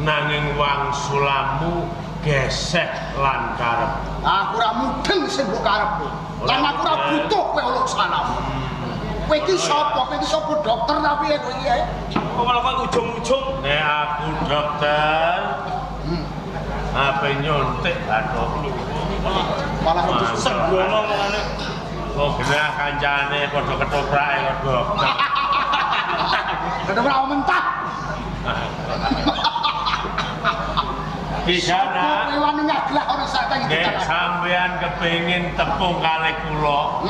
nanging wangsulamu gesek lan karep. Aku ora mudeng sing mbok karepmu. Lan aku ora butuh kowe uluk salam. Kowe iki sapa? Kowe iki sapa dokter ta piye kowe iki? Eh? Kok malah kok ujung-ujung. Nek aku dokter, ape nyuntik bathukku. Malah Sembrono ngene. Kok genah kancane padha ketoprake kok dokter. Ketoprak mentah. Kisana Kowe wani ngagelah ana sak teng nek sampean kepengin tepung kalih kula,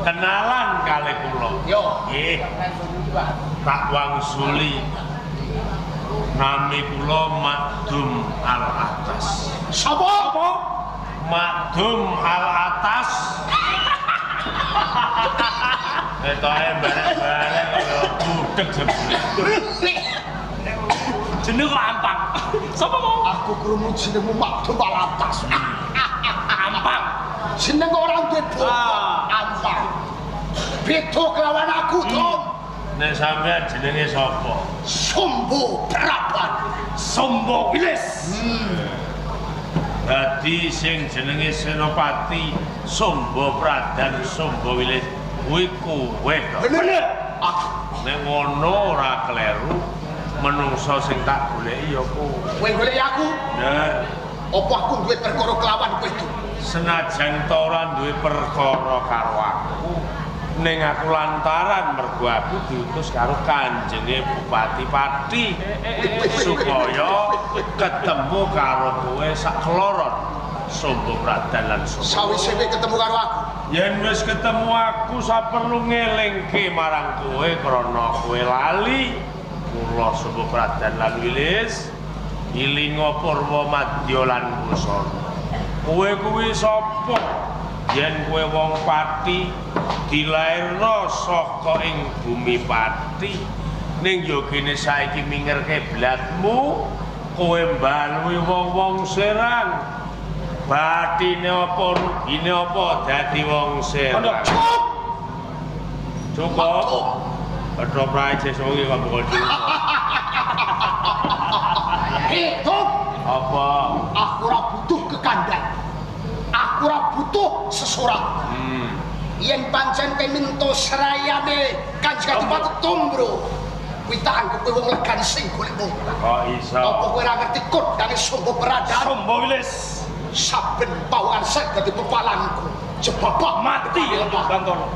kenalan kalih kula. Yo. Nggih. Tak wangsuli. Nami kula Makdum Al Atas. Sapa? Apa? Makdum Al Atas. Ketoke bareng-bareng kaya budeg jebule. Jeneng kok ampang. Sapa mau? Aku krungu jenengmu Makdum Al Atas. Ampang. Jeneng ora duwe bobot. Ah. Ampang. Beda kelawan aku, Tom. Nek sampean jenenge sapa? Sombo Praban. Sombo Wilis. Dadi sing jenenge Senopati Sombo Pradan Sombo Wilis kuwi kowe to. Bener. Aku Nek ngono ora kleru, menungso sing tak goleki ya kowe. kowe golek aku, Bener. apa aku duwe perkara kelawan kowe itu? Senajan ta ora duwe perkara karo aku, ning aku lantaran mergo aku diutus karo Kanjenge Bupati Pati supaya ketemu karo kowe sakloron Sombo Pradan lan Sombo. Sawise kowe ketemu karo aku, Yen wis ketemu aku saperlu ngelingke marang kowe krana kowe lali. Kula Sombo Pradan lan Wilis ilinga purwa madya lan busana. Kowe kuwi sapa? Yen kowe wong Pati dilairno saka ing bumi Pati, ning yo kene saiki minger kiblatmu, kowe mbalui wong-wong Serang. Batine apa rugine apa dadi wong Serang? cukup. Cukup. Ketoprak sesuk iki kok mbok Hidup. Apa? Aku ora butuh kekandan. Aku ora butuh sesurat. Yen pancen kowe minta serayane Kanjeng Adipati Tombro, kuwi tak anggep kowe wong legan sing golek wong. Kok iso? Apa kowe ora ngerti kodane Sombo Pradan? Sombo Wilis. Saben pawongan sek dadi pepalangku. Jebabah Mati lemah. Bangkono.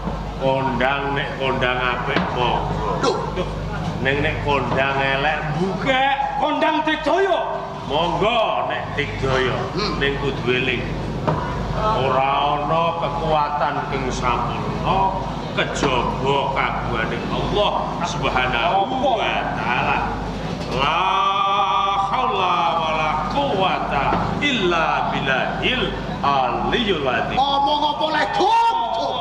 Kondang nek kondang apik monggo. Duh, Ning nek kondang elek bukek. Kondang Digdaya. Monggo nek digdaya ning kudu eling. Ora ana kekuatan ing sampurna kejaba kagungan Allah Subhanahu wa taala. La haula wala quwata illa billahil aliyyul azim. Ngomong apa le dum?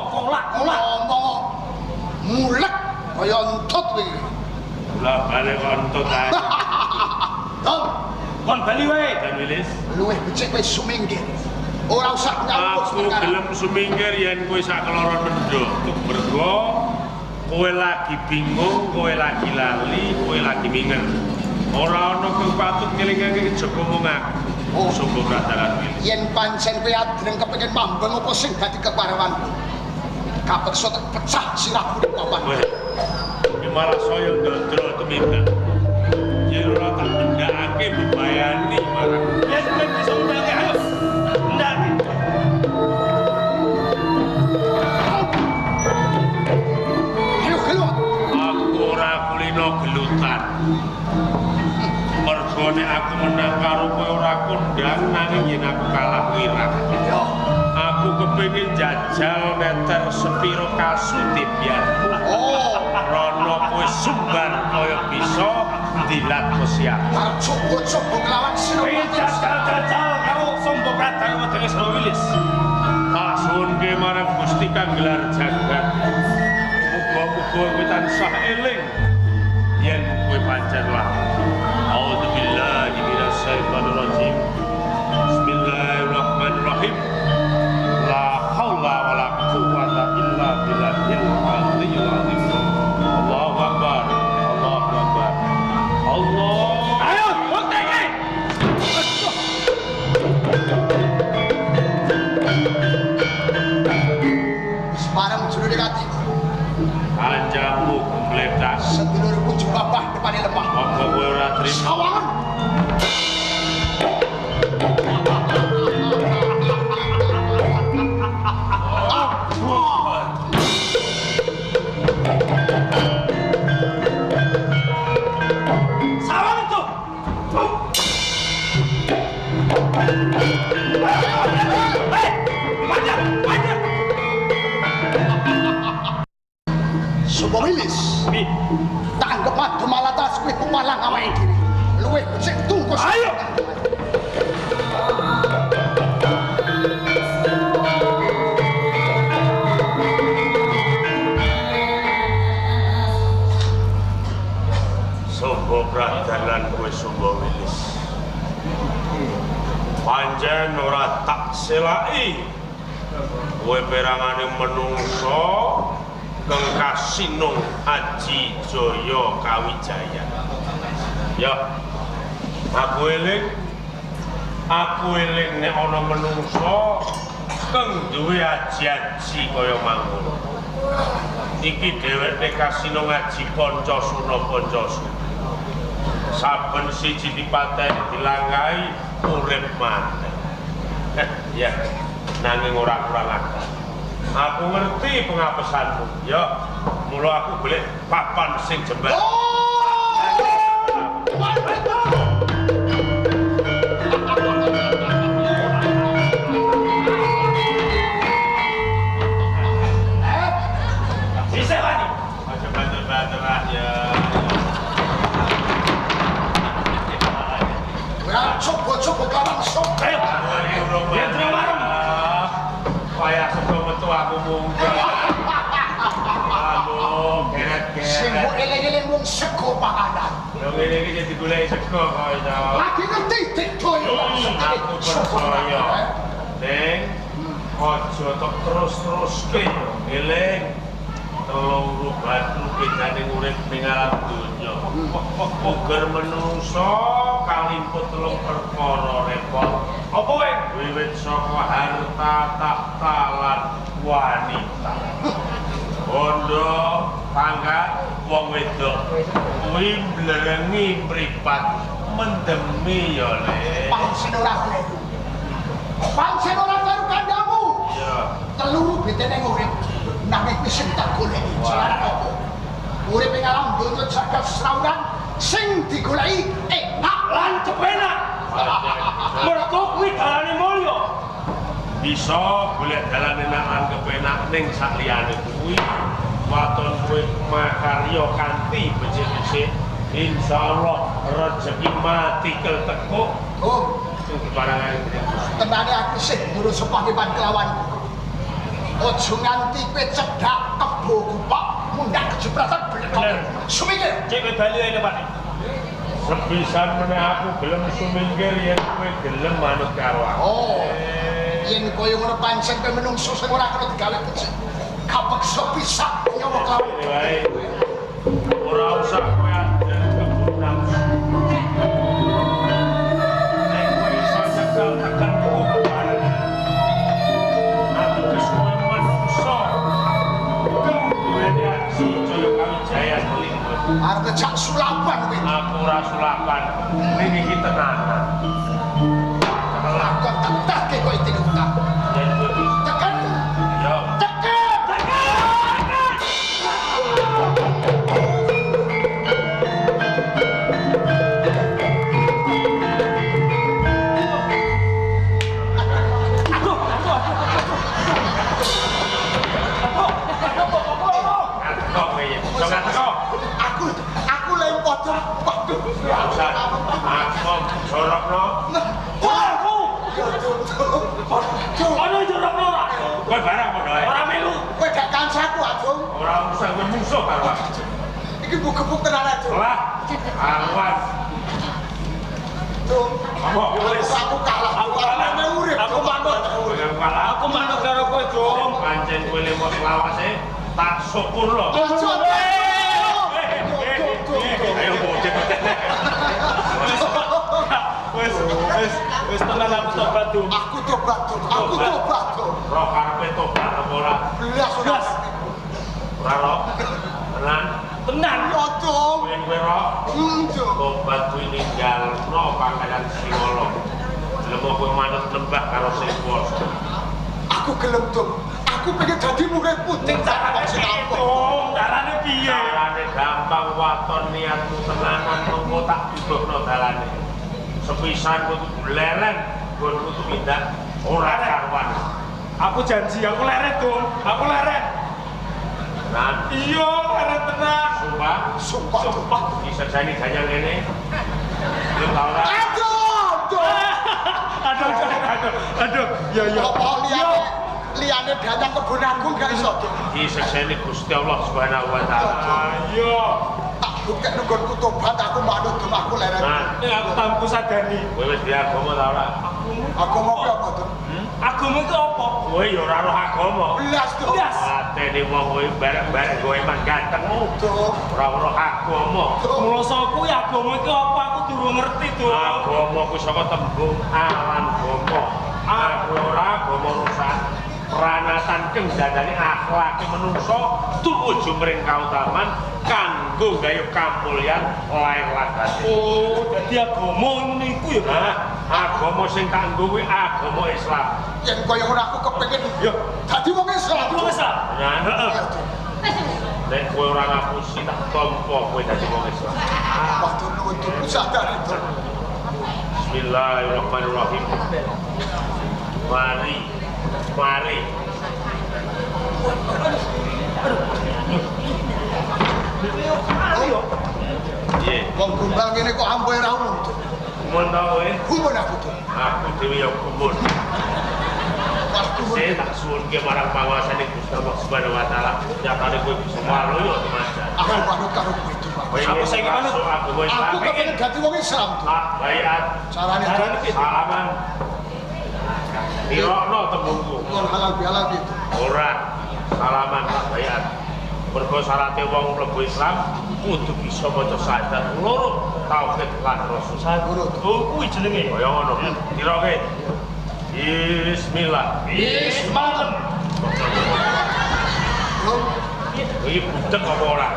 Kolak, kolak. Ngomong mulek kaya entut kowe iki. Lah balik kontut ae. Tom, Kon bali wae. Dan Wilis, luwih becik kowe sumingkir. Ora usah nyampur aku gelem sumingkir yen kowe sak keloron mendho. Mergo kowe lagi bingung, kowe lagi lali, kowe lagi minger. Ora ana kowe patut ngelingake kejaba mung aku. Oh. Sumbo Pradalan Wilis. Yen pancen kowe adreng kepengin mambeng apa sing dadi keparewanku. Kapeksa tak pecah sirahmu ning papan. Weh, iki malah saya ndodro tumindak. Yen ora tak mendhakake bebayani marang Yen kowe bisa ndake ayo. Ndake. Ayo keluar. Aku ora kulino gelutan. Mergo nek aku menang karo kowe ora kondang nanging yen aku kalah wirang. Yo, Aku kepengin jajal neter sepiro kasudipyanmu. Oh, Rono kowe sumbar kaya bisa ndilat kesiap. arep coba-coba nglawan Pengen Senopati. jajal-jajal karo Sombo Pradan wedenge Sumbo Wilis. Tak suwunke marang Gusti kang gelar jagat. Muga-muga kowe tansah eling yen kowe pancen lah. A'udzubillahi minasyaitonir rajim. Bismillahirrahmanirrahim. La haula wala quwwata illa billahil aliyyil azim. Allahu akbar. Allahu akbar. Allah. Ayo, bukteke. Wis pareng jroning atiku. Kancamu gumletas. Sedulurku jebabah depane lemah. Apa kowe ora trimo? Sawangan. Sawang itu. Hei, panjang, panjang. Sumbo Wilis. Bi, Tak anggap madu malatas kowe pepalang awake dhewe. Luwih becik tungkus. Ayo. Sumbo Pradalan kowe Sumbo Wilis. Pancen ora tak selaki. Kowe perangane menungso kang kasinung Aji Jaya Kawijaya. Ya. Aku eling nek ana menungso kang duwe aji-aji kaya mangono. Iki dheweke kasinung aji Pancasuna Pancasuna. Saben siji dipateni dilangkahi urip maneh. Ya, nanging ora kurang ajar. Aku ngerti pengapesanmu, ya. Mula aku golek papan sing jembar. Bisa wani. Aja banter-banter ah, ya. Ora coba-coba kelawan sop. Ayo. Ya, terima warung. Kaya sego metu aku munggah. Aduh, Sing geret-geret. mbok eling-eling wong sego panganan. Yo ngene iki jadi goleki sego kok iso. Lagi ngerti dikdoyo Aku percaya. Neng, aja tok terus-teruske. Eling. Telung batu bedane urip ning alam donya. Uger menungso kalimput telung perkara repot. Apa wae? Wiwit saka harta, tahta lan wanita. Bondo, pangkat, wong wedok. Kuwi mblerengi mripat, mendemi ya, Le. Pancen ora kleru. Pancen ora kleru kandhamu. Iya. Teluru betene urip. Nanging kuwi sing tak goleki. Jalaran apa? Urip ing alam donya jagat srawunan sing digoleki enak Lan kepenak. Mergo kuwi dalane mulya. Bisa golek dalan enak lan kepenak ning sakliyane kuwi waton kowe makarya kanthi becik-becik insyaallah rejeki mati tekuk Oh, sing diparangake dening Gusti. tenane aku sih durung sepahipan kelawanku. Aja nganti kowe cedhak kebo gupak Mundak kejepratan Bener. Sumingkir. Cek kowe bali ae Pak. Sepisan meneh aku gelem sumingkir yen kowe gelem manut karo aku. Oh. Yen kaya ngono pancen kowe menungso sing ora kena digawe becik. Kapeksa pisan nyawa kelawan. Wae. Ora usah kowe andel kebun nafsu. Nek kowe iso nyekel tekanku kepareng. Ateges kowe menungso. Kang duweni aji Jaya Kawijaya Selingkuh. Arep ngejak sulapan kowe. Aku ora sulapan. Ning iki tenanan. Lakon tetake kowe tinutah. Yen kowe bisa Tekan. yo. Tekan. Aduh, aduh, aduh. Aduh, aduh, aduh. Ngateko kowe ya. Iso ngateko. Aku lempar tuh. Waduh. Ora usah. Aku jorokno. Aku. Ono jorokno ora? Kowe barang padha ae. Ora melu. Kowe gak kancaku, Adung. Ora usah kowe musuh karo aku. Iki mbok gebuk tenan, Adung. Lah, awan. Dung. Apa? Aku kalah. Aku kalah. Aku urip. Aku manut. Kowe kalah. Aku manut karo kowe, Dong. Pancen kowe lemo selawase tak syukur lho. Aja. Ayo bocah. Wis, wis, wis tenan aku tobat, Dong. Aku tobat, Dung. Aku tobat, Dung. Roh karepe tobat apa ora? Belas ora. Blas. Ora roh. Tenan. Tenan. Ya, Dung. Kowe kowe roh. Dung. Tobat kuwi ninggalno pangkalan Siwala. Gelem kowe manut lembah karo sing kuwasa. Aku gelem, Dung. Aku pengen dadi muridmu. Ning carane piye, Dong? Carane piye? Carane gampang waton niatmu tenanan mengko tak duduhno dalane. Sepisan kowe kudu leren nggonmu tumindak ora karuan. Aku janji aku leren, Dong. Aku leren. Tenan. Iya, leren tenan. Sumpah, Sumpah, Dung. Sumpah. disekseni danyang ngene. Belum tau ora? Aduh, Dung. Aduh, aduh, aduh, aduh. Ya, ya. Apa liyane liyane danyang kebon aku gak iso, Dung. Disekseni Gusti Allah Subhanahu wa taala. Ayo. Tak buktekno nggonku tobat aku manut, Dung. Aku leren. Nah, Ning aku tamku sadani. kowe wis di agama ta ora? Aku mau ki apa, Dung? Agama itu apa? Kowe ya ora roh agama. Belas, Dung. Blas. Atene wong kowe bareng-bareng kowe man gantengmu. Dung. Ora roh agama. Dung. Mula saka kuwi agama itu apa aku durung ngerti, Dong. Agama kuwi saka tembung alan gama. Aku ora agama rusak. Pranatan keng dandani akhlake menungso tumuju mring kautaman kanggo gayuh kamulyan lair lan batin. Oh, jadi agama ngene iku ya. Nah, agama sing tak nggo kuwi agama Islam. Yen kaya ngono aku kepengin Yo, dadi wong Islam. wong Islam. Nah, Heeh. Iya, Dung. nek kowe ora ngapusi tak tampa kowe dadi wong Islam. Waduh, nuwun Dung. Sadar, Dung. Bismillahirrahmanirrahim. Mari, mari. Ayo. Piye? Wong gombal ngene kok ampuhe ra umum, Dung. Gumun ta kowe? Gumun aku, Dung. Aku dhewe ya gumun. Malah gumun. Saya tak suwunke marang panguwasane Gusti Allah Subhanahu wa taala. Nyatane kowe bisa waluyo semajan. Aku manut karo kowe, Dung. Aku saiki manut. Agama Islam. Aku kepengin dadi wong Islam, Dung. Tak bayat Carane, Dung. Carane piye? salaman. Nirokno tembungku. Kon halal bihalal piye, Dung? Ora salaman tak bayat. Mergo syarate wong mlebu Islam kudu bisa maca syahadat loro tauhid lan rasul. Ngono, Dung. Oh, kuwi jenenge. Kaya ngono. Tiroke. Bismillah. Bismillah. Dung, Iki budek apa ora?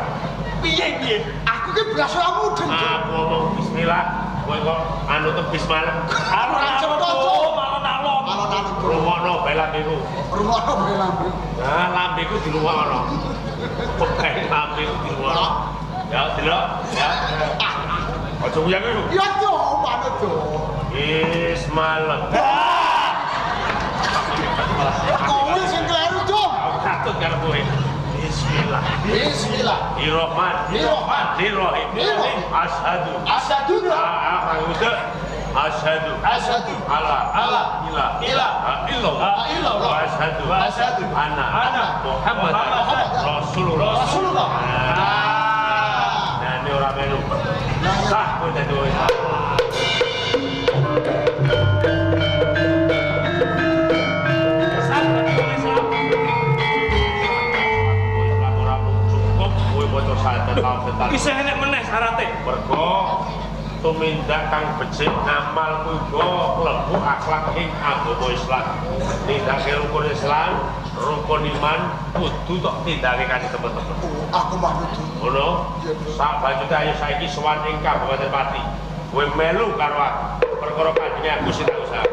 Piye piye? aku ki blas ora mudeng, Dung. Aku ngomong bismillah, kowe kok anu tebis malem. Alon-alon, cepet, Dong, alon-alon. Alon-alon, Dung. Rungokno bae lambeku. Rungokno bae lambe. Nah, lambeku dirungokno. Bae lambeku dirungokno. Ya, delok, ya. Aja nguyang iku. Ya, Dung, manut, Dung. Bismillah. Kowe sing kleru, Dung. Aku katut karo kowe. Bismillah. Bismillah. Bismillahirrahmanirrahim. Bismillahirrahmanirrahim. Asyhadu. Asyhadu. Ah, ah, udah. Asyhadu Asyhadu alla alla ilaha ilaha illallah illallah wa asyhadu wa asyhadu anna anna Muhammadan Rasulullah. Rasulullah. Nah, ini ora melu. Sah kowe dadi wong Islam. Sah dadi wong Islam. Wong Islam ora mung cukup kowe maca syahadat tauhid. Isih enek meneh syarate. Mergo tumindak kang becik ngamal kuwi uga klebu akhlak ing agama Islam. Nindakake rukun Islam, rukun iman kudu tok tindakake kanthi temen-temen. Oh, aku manut. Ngono. Iya, Bro. Sak banjute ayo saiki sowan ing Kabupaten Pati. Kowe melu karo aku. Perkara kanjenge aku sing tak usaha.